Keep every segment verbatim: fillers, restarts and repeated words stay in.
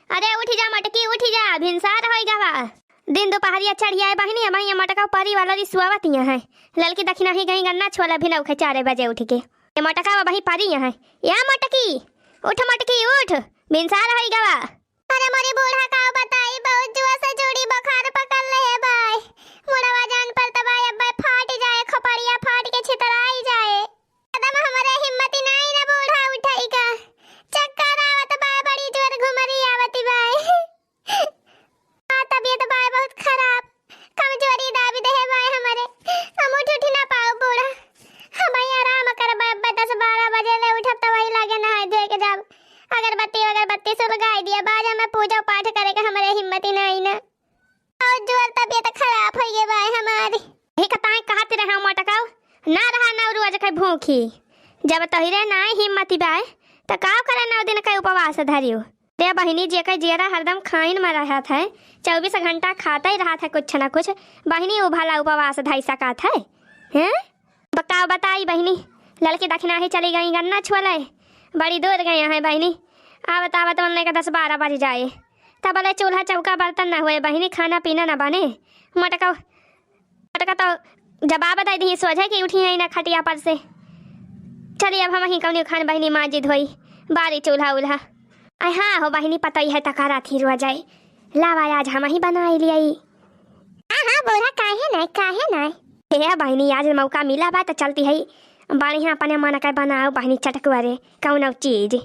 अरे उठि जा मोटकी, उठि जा, भिनसार होइ गवा। दिन दुपहरिया चढ़ि आए बहिनी, अबहिं ये मोटका परी वाला री सुआवत हियाँ है। ललकी दखिनाही गई गन्ना छोला भिनउखा चारे बजे उठि के। ये मोटका अबहिं परी हियाँ है। या मोटकी, उठ मोटकी, उठ, भिनसार होइ गवा। अरे मोरी बूढ़ा का बताई, बहुत जोर से जोड़ी बुखार पकड़ ले है बाय। मुड़वा जान पर तबाय, अब बाय फाट जाए, खोपड़िया फाट के छितराई जाए। एकदम हमरे हिम्मत ही नाई ना बूढ़ा उठाई का। चक्कर आवत बाय, बड़ी जोर घुमरी आवत बाय। आ, तबीयत बाय बहुत खराब, कमजोरी दाबी देहे बाय हमरे। हम उठ उठ ना पाओ बूढ़ा। हम ही आराम करबे, अब्बे दस बारह बजे ले उठब, तब वही लागे नहाए धोए के जाब। अगरबत्ती वगरबत्ती सुलगाई दिया, बाज हमें पूजा पाठ करे के हमरे हिम्मत ही नाई ना। और जोर तबीयत खराब होइ गए बाय हमारी। यही कताई कहत रहे मोटकाऊ, ना रहा नौ रोज के भूखी। जब तोहरे नाई हिम्मत बाय, त का करे नौ दिन के उपवास धरियो? रे बहिनी, जेकर जियरा हरदम खाइन में रहत है, चउबीस घंटा खाते ही रहत है कुछ न कुछ, बहिनी उ भला उपवास धइ सकत है? हैं? बताओ, बताई बहिनी, ललकी दखिनाही चली गई गन्ना छोले, बड़ी दूर गए हैं बहिनी। आवत आवत मन के दस बारह बज जाए, तब ले चूल्हा चौका बर्तन न हुए बहिनी, खाना पीना न बने। मोटका, मोटका तो जवाब दे दी सोझे कि उठी है ना खटिया पर से। चली अब हम ही कौनी खान बहिनी माजी धोई, बारी चूल्हा उल्हा। अरे हाँ हो बहिनी, पतई है त करा थी रो जाए, लावा आज हम ही बनाई लियाई। हाँ हाँ बूढ़ा, काहे नाय, काहे नाय। हे बहिनी, आज मौका मिला बा त चलती है, बढ़िया अपने मन के बनाओ बहिनी चटकुआ रे कौनो चीज।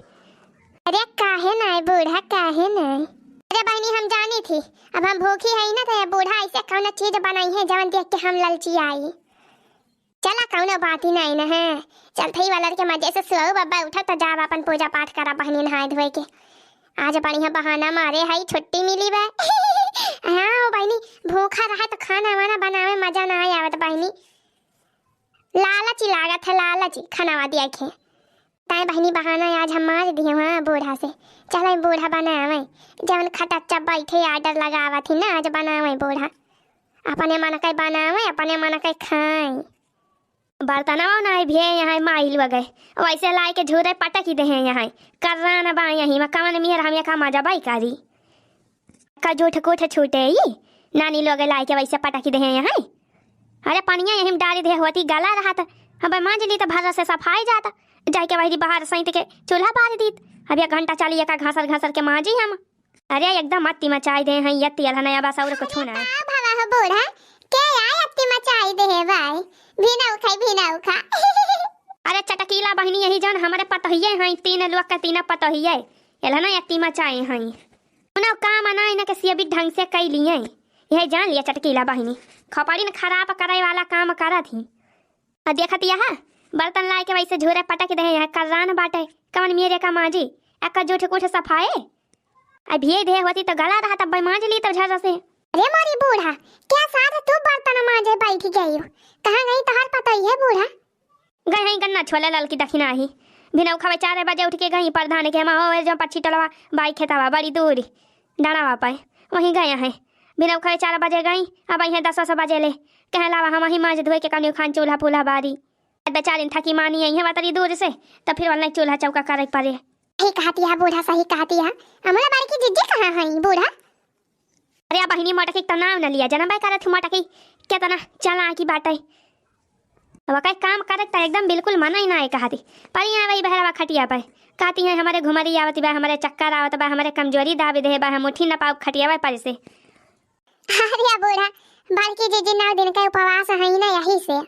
अरे काहे नाय बूढ़ा, काहे नाय। अरे बहिनी, हम जानी थी, अब हम भूखी है ना, तो ये बूढ़ा ऐसे कौनो चीज बनाई है जवन देख के हम ललची आई। चला, कौनो बात ही नाई न है। चलत ही वाला के मजे से सोऊ, बब्बा उठा तो जाब अपन पूजा पाठ करा बहिनी नहाए धोए के। आज बढ़िया बहाना मारे हई, छुट्टी मिली बा। हाँ ओ बहिनी, भूखा रहा तो खाना वाना बनावे मजा ना आवत बहिनी। लालची लागत है, लालची खाना दिया खे। ताई बहिनी बहाना आज हम मार दिए हाँ बूढ़ा से। चल बूढ़ा बनावे, जवन खटच्चा बैठे order लगावत ही ना, आज बनावे बूढ़ा। अपने मन के बनावे, अपने मन के खाए। बर्तनवा ना भी यहाँ माइल वगै, वैसे लाए के झूरे पटक ही दे हैं यहाँ। कर्रा न बा यहीं में कवन मियर हम यहाँ मजा बाई करी। का जूठ कूठ छूटे ई, नानी लोग लाए के वैसे पटक ही दे हैं यहाँ। अरे पनिया यहीं में डाली दे होती गला रहा था, अब मांज ली तो भर से सफाई जाता, जाए के वही बाहर सैंत के चूल्हा बार दीत। अब एक घंटा चली एका घासर घासर के मांजी हम। अरे एकदम अत्ती मचाई दे हैं, यत्ती अलहन अब बस और कुछ ना। का भवा हो बूढ़ा, के आए अत्ती मचाई दे है भाई, भिनऊ खाई, भिनऊ खा। अरे चटकीला बहिनी, यही जौन हमरे पतोहिए हैं, तीन लोग के तीन पतोहिए, अलहन अत्ती मचाए हैं। उन्हें काम ना इन्हें के सियबित ढंग से कई लिए, यह जान लिया चटकीला बहिनी, खोपड़ी न खराब करे वाला काम करत ही। आ देखत यह बर्तन लाए के वैसे झूरे पटक दे हैं, यह कर्रान बाटे, कवन मेरे का मांजी, एक्का जूठ कूठ सफाए। अब ये दे होती तो गला रहा तब मांज ली तब झर से। अरे मोरी बूढ़ा, क्या साध तू बर्तन मांजे बैठ गई हो? कहाँ गई तोहार पतोही है बूढ़ा? गई हैं गन्ना छोले ललकी दखिनाही। भिनऊ खावे चार बजे उठ के गई प्रधान के, हम हो जो पक्षी टोलवा बाई खेतवा बड़ी दूरी डाँड़वा पे, वहीं गए हैं। भिनऊ खावे चार बजे गई, अब आई हैं दस बजे ले। कहे लावा हम वहीं मांज धोए के कौनो खान चूल्हा फूल्हा बारी। बेचारिन थकी मानी आई हैं वतरी दूर से, तो फिर वाला चूल्हा चौका करे पड़े। सही कहती है बूढ़ा, सही कहती है। अमला बारी की जिज्जी कहाँ है बूढ़ा? अरे बहिनी, मोटकी के तो नाम न लिया, जनबे करत हूँ मोटकी केतना चालाकी बाटे। अब कई काम करे त एकदम बिल्कुल मना ही ना है कहती। पर यहाँ वही बहरवा खटिया पे कहती हैं, "हमरे घुमरी आवत बा, हमरे चक्कर आवत बा, हमरे कमजोरी दाबी देहे बा, हम उठी न पाउब खटिया पे से।" अरे बूढ़ा, बड़की जिज्जी नौ दिन के उपवास है ना, यही से।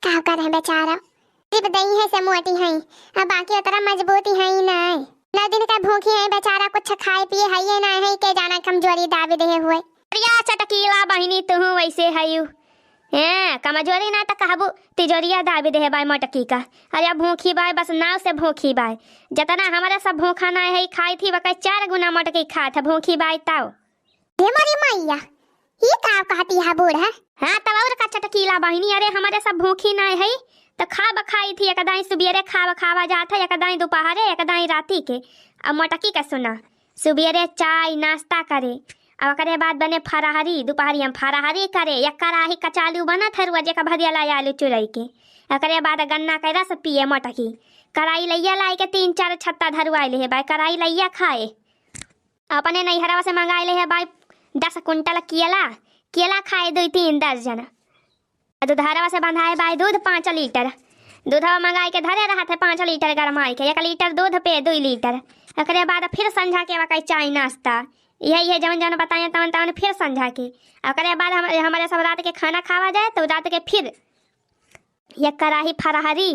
का करे बेचारा, सिर्फ दही है से मोटी है, अब बाकी उतरा मजबूत ही है ही ना। नौ दिन का भूखी है बेचारा, कुछ खाए पिए है ही ना है, के जाना कमजोरी दाबी देहे हुए। अरे चटकीला बहिनी, तुहू वैसे हयू। हैं, कमजोरी ना त कहबू, तिजोरिया दाबी देहे बाय मोटकी का। अरे भूखी बाय, बस नाव से भूखी बाय। जतना हमारा सब भूखा ना है, खाई थी वकै चार गुना मोटकी खात, भूखी बाय ताव। हे मोरी मैया, ई का कहती है बूढ़ा? हाँ, तब और का चटकीला बहिनी, अरे हमारे सब भूखी ना है, तो खाब खाई थी, एक दाई सुबेरे खाब खावा जात है, एक दाई दोपहरे, एक दाई राती के। अब मोटकी का सुना, सुबेरे चाय नाश्ता करे, अब ओकरे बाद बने फराहरी, दोपहरी हम फराहरी करे, एक कराही कचालू बनत है रोजे का भदिया लाई आलू चुरई के, ओकरे बाद गन्ना के रस पिए मोटकी, कढ़ाई लैया लाई के तीन चार छत्ता धरुआई ले है बाय, कढ़ाई लैया खाए। अपने नैहरवा से मंगाए ले है बाई दस कुंटल केला, केला खाए दुई तीन दर्जन। आ दुधरवा से बंधाए बाई दूध पाँच लीटर। दूधवा मंगाए के धरे रहत है पाँच लीटर गरमाए के, एक लीटर दूध पे दुई लीटर। ओकरे बाद फिर संझा के वकाई चाय नाश्ता, इहे इहे जवन जवन बताए तवन तवन फिर संझा के। ओकरे बाद हम, हमरे सब रात के खाना खावा जाए तो रात के फिर एक कड़ाही फरहरी,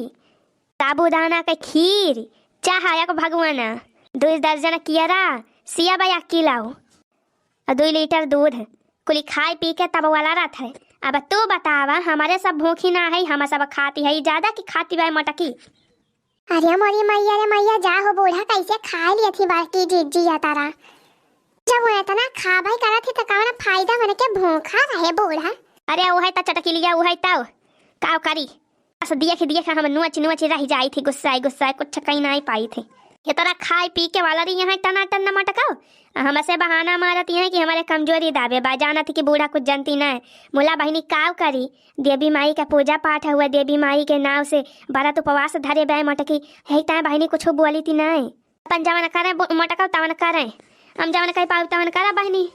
साबूदाना के खीर, चाह एक भगवाना, दुई दर्जन केरा, सेब या किलो, और दुई लीटर दूध, कुली खाए पी के तब वाला रहत है। अब तू बतावा, हमरे सब भूखी ना है, हम सब खाती है ज्यादा कि खाती बाय मटकी? अरे मोरी मैया रे मैया, जा हो बूढ़ा, कैसे खाए लिया थी बाल्टी जी, जी या तारा। जब वो इतना खाबई करत ही त कौन फायदा, मन के भूखा रहे बूढ़ा। अरे उहे त चटकिलिया, उहे त काव करी, बस देख देख हम नोच नोच रह जाई थी, गुस्साए गुस्साए कुछ कही नाई पाई थी। ये तोरा खाए पी के वाला रही यहाँ टना टन मटकाओ, आ हमसे बहाना मारत यहाँ कि हमारे कमजोरी दाबे बा, जानत कि बूढ़ा कुछ जनती ना है। मुला बहिनी काव करी, देवी माई का पूजा पाठ हुआ, देवी माई के नाव से व्रत उपवास धरे बे मटकी, है ताए बहिनी कुछ बोली थी ना है। अपन जवन करे बो-, मटकाओ तवन करे, हम जवन कही पाऊ तवन करा बहिनी।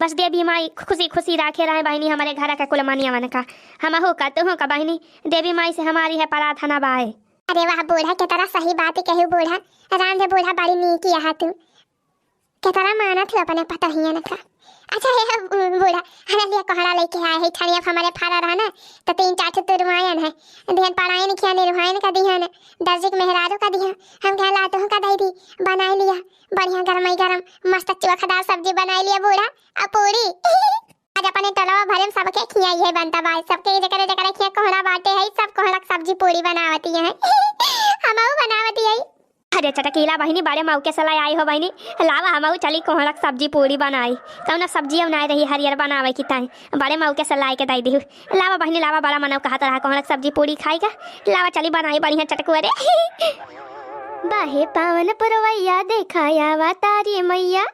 बस देवी माई खुशी खुशी राखे रहे बहिनी हमरे घर के कुल मनियावन का। हमहू का तुहू का बहिनी, देवी माई से हमारी है प्रार्थना बाय। अरे वाह बूढ़ा, के तरह सही बात कहू बूढ़ा। राम रे बूढ़ा, बड़ी नीक यहाँ तू। के तरह मानत हो अपने पतहियन का। अच्छा हे बूढ़ा, हमारे लिए कोहड़ा लेके आए है, ठनिया हमारे फारा रहा ना, तो तीन चार ठो तुरवायन है, दिहन पड़ायन खिया निर्वायन का दिहन, दर्जिक मेहरारू का दिहन, हम कहा ला तुहू का दे दी, बनाई लिया, बढ़िया गरमाई गरम मस्त चोखदार सब्जी बनाई लिया बूढ़ा, आ पूरी। आज अपने टोलवा भरे में सबके खियाई है बनता बाय, सबके जकरे जकरे खिया कोहड़ा बाटे है, सब कोहड़ा के सब्जी पूरी बनावती है। हमहू बनावती है। अरे चटकीला बहिनी, बड़े मौके से लाई आई हो बहिनी, लावा हमहू चली कोहड़ा के सब्जी पूरी बनाई। कौनो सब्जी अब नाय रही हरियर बनावे की ताई, बड़े मौके से लाई के दई दिहू। लावा बहिनी लावा, बड़ा मनव कहत रहा कोहड़ा के सब्जी पूरी खाई का। लावा चली बनाई बढ़िया चटकुआ रे। बाहे पावन पुरवैया देखा आवा तारी मैया,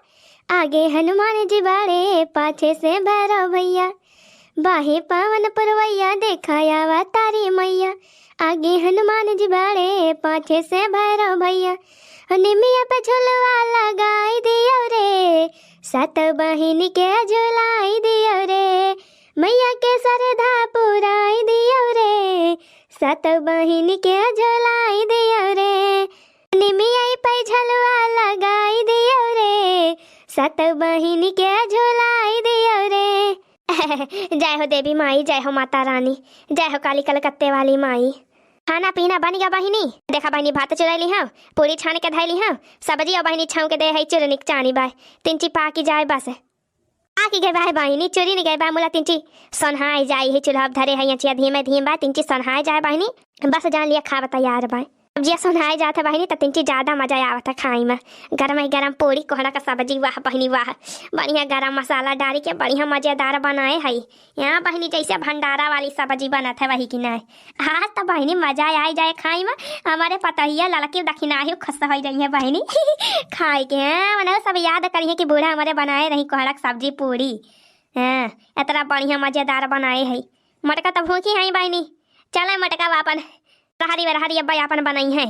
आगे हनुमान जी बाड़े, पाछे से भैरव भैया। बाहे पावन पुरवैया, देखा आवा तारी मैया। आगे हनुमान जी बाड़े, पाछे से भैरव भैया। निमिया पे झुलवा लगाई दियो रे, सात बहिन के झुलाई दियो रे। मैया के सरधा पुराई दियो रे, सात बहिन के झुलाई दियो रे। निमिया पे झलवा लगाई दियो रे, सात बहिन के झुलाई दियो रे। जय हो देवी माई, जय हो माता रानी, जय हो काली कलकत्ते वाली माई। खाना पीना बन गया बहिनी। देखा बहिनी, भात चुरैली हूँ, पूरी छान के धैली हूँ, सब्जी और बहिनी छाँव के दे है चुरनिक चानी बाय, तिनची पाकी जाए बस। आकी गए बाय बहिनी, चुरिन गए बाय, मुला तिनची सोन्हाई जाई है, चूल्हा धरे है अचिया धीमे धीम बाय, तिनची सोन्हाई जाए बहिनी, बस जान लिया खाब तैयार बाय। सब्जिया सोन्हाई जात है बहिनी, त तिनची ज्यादा मजा आवत है खाई में। गरम ही गरम पूरी कोहड़ा का सब्जी, वाह बहिनी वाह, बढ़िया गरम मसाला डारी के बढ़िया मजेदार बनाए है। यहाँ बहिनी जैसे भंडारा वाली सब्जी बनत है वही की नाय। आज तो बहिनी मजा आई जाए खाई में। हमारे पतहिया ललकी दखिनाही खुश हो जाई है बहिनी। खाए के, हाँ, मने सब याद करिए कि बूढ़ा हमारे बनाए रही कोहड़ा के सब्जी पूरी। हाँ, इतना बढ़िया मजेदार बनाए है। मटका तो भूखी है बहिनी। चले मटका अपन रहरी वरहरी अब्बा अपन बनाई है।